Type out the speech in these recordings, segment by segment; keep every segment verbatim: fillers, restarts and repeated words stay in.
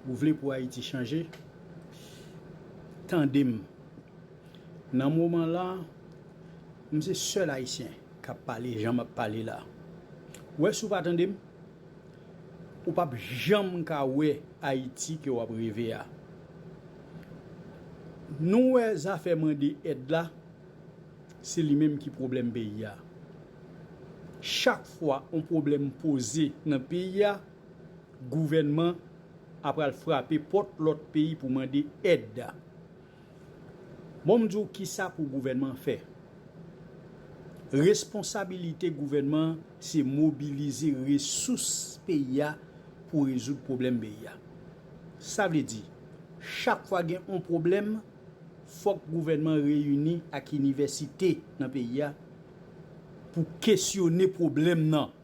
Ou vle pou Ayiti chanje? Tande m. Nan moman la, m se sèl Ayisyen k ap pale jan m ap pale la. Ou wè, si w pa tande m, ou p ap janm ka wè Ayiti ke w ap reve a. Nou wè zafè mande èd la, se li menm ki pwoblèm peyi a. Chak fwa yon pwoblèm poze nan peyi a, gouvènman a pral frape pòt lòt peyi pou mande èd. Bon, m di w kisa pou gouvènman fè. Responsabilite gouvènman se mobilize resous peyi a pou rezoud pwoblèm peyi a. Sa vle di, chak fwa gen yon pwoblèm, fòk gouvènman reyini ak inivèsite nan peyi a pou kesyone pwoblèm nan.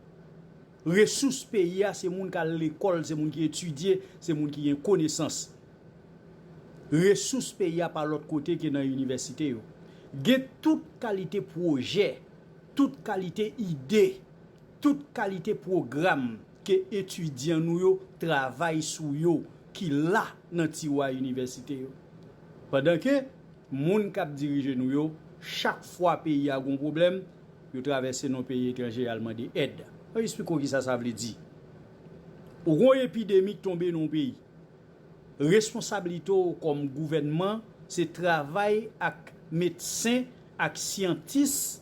Resous peyi a, se moun k al lekòl, se moun ki etidye, se moun ki gen konesans. Resous peyi a pa lòt kote ke nan inivèsite yo. Gen tout kalite pwojè, tout kalite ide, tout kalite pwogram ke etidyan nou yo travay sou yo, ki la nan tiwa inivèsite yo. Pandan ke moun k ap dirije nou yo, chak fwa peyi a gon pwoblèm, yo travèse nan peyi etranje, y al mande èd. Mwen esplike w kisa sa vle di. Ou gon epidemi k tonbe nan yon peyi. Responsablite w kòm gouvènman, se travay ak medsen, ak syantis,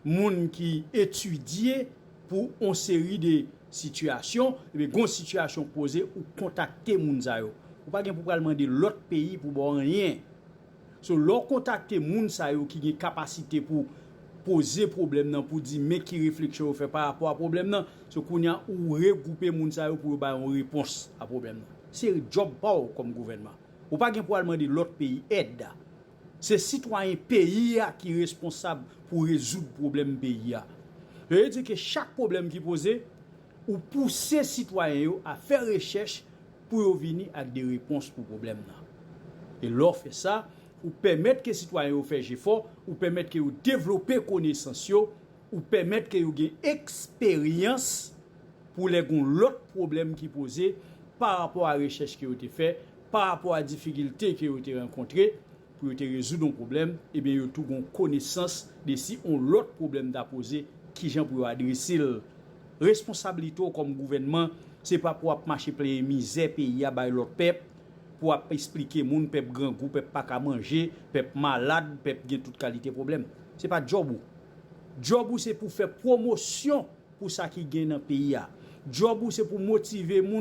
moun ki etidye pou yon seri de sitiyasyon, epi gon sitiyasyon poze, ou kontakte moun sa yo. Ou pa gen pou pral mande lòt peyi pou ba w anyen. So, lè w kontakte moun sa yo ki gen kapasite pou poze pwoblèm nan, pou di men ki refleksyon yo fè pa rapò a pwoblèm nan, so kounye a ou regwoupe moun sa yo pou yo bay yon repons a pwoblèm nan. Se djòb pa w kòm gouvènman. Ou pa gen pou al mande lòt peyi èd. Se sitwayen peyi a ki responsab pou rezoud pwoblèm peyi a. Sa vle di ke chak pwoblèm ki poze, ou pouse sitwayen yo a fè rechèch pou yo vini ak de repons pou pwoblèm nan. E lè w fè sa, ou pèmèt ke sitwayen yo fè jefò, ou pèmèt ke yo devlope konesans yo, ou pèmèt ke yo gen eksperyans pou lè gon lòt pwoblèm ki poze pa rapò a rechèch ke yo te fè, pa rapò a difikilte ke yo te rankontre, pou yo te rezoud yon pwoblèm, ebyen yo tou gon konesans de si yon lòt pwoblèm ta poze, kijan pou yo adrese l. Responsablite w kòm gouvènman, se pa pou w ap mache plenyen mizè peyi a bay lòt pèp, pou w ap esplike moun pèp grangou, pèp pa ka manje, pèp malad, pèp gen tout kalite pwoblèm. Se pa djòb ou. Djòb ou se pou fè pwomosyon pou sa ki gen nan peyi a. Djòb ou se pou motive moun